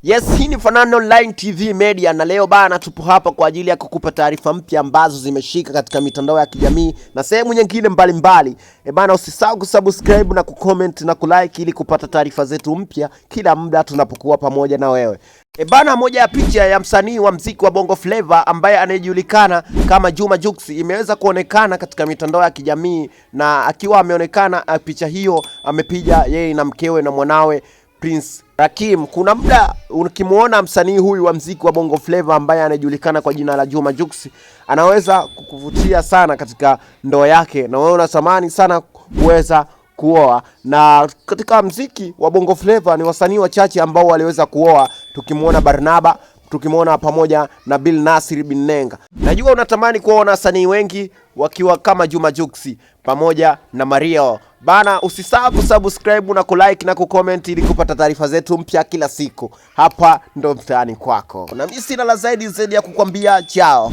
Yes, hii ni Fanani Online TV Media na leo bana tupo hapa kwa ajili ya kukupa taarifa mpya ambazo zimeshika katika mitandao ya kijamii na sehemu nyingine mbalimbali. E bana, usisahau kusubscribe na kucomment na kulike ili kupata taarifa zetu mpya kila muda tunapokuwa pamoja na wewe. E bana, moja ya picha ya msanii wa mziki wa Bongo Flava ambaye anayejulikana kama Juma Jux imeweza kuonekana katika mitandao ya kijamii na akiwa ameonekana picha hiyo amepiga yeye na mkewe na mwanawe Prince Rakim. Kuna muda ukimwona msanii huyu wa mziki wa Bongo Flava ambaye anajulikana kwa jina la Juma Jux anaweza kukuvutia sana katika ndoa yake, na wewe unatamani sana kuweza kuoa. Na katika mziki wa Bongo Flava ni wasanii wachache ambao waliweza kuoa, tukimwona Barnaba, tukimwona pamoja na Bill Nasir bin Nenga. Najua unatamani kuwaona wasanii wengi wakiwa kama Juma Jux pamoja na Mario. Bana, usisahau kusubscribe na kulike na kucomment ili kupata taarifa zetu mpya kila siku. Hapa ndo mtaani kwako, na mimi sina la zaidi zaidi ya kukwambia chao.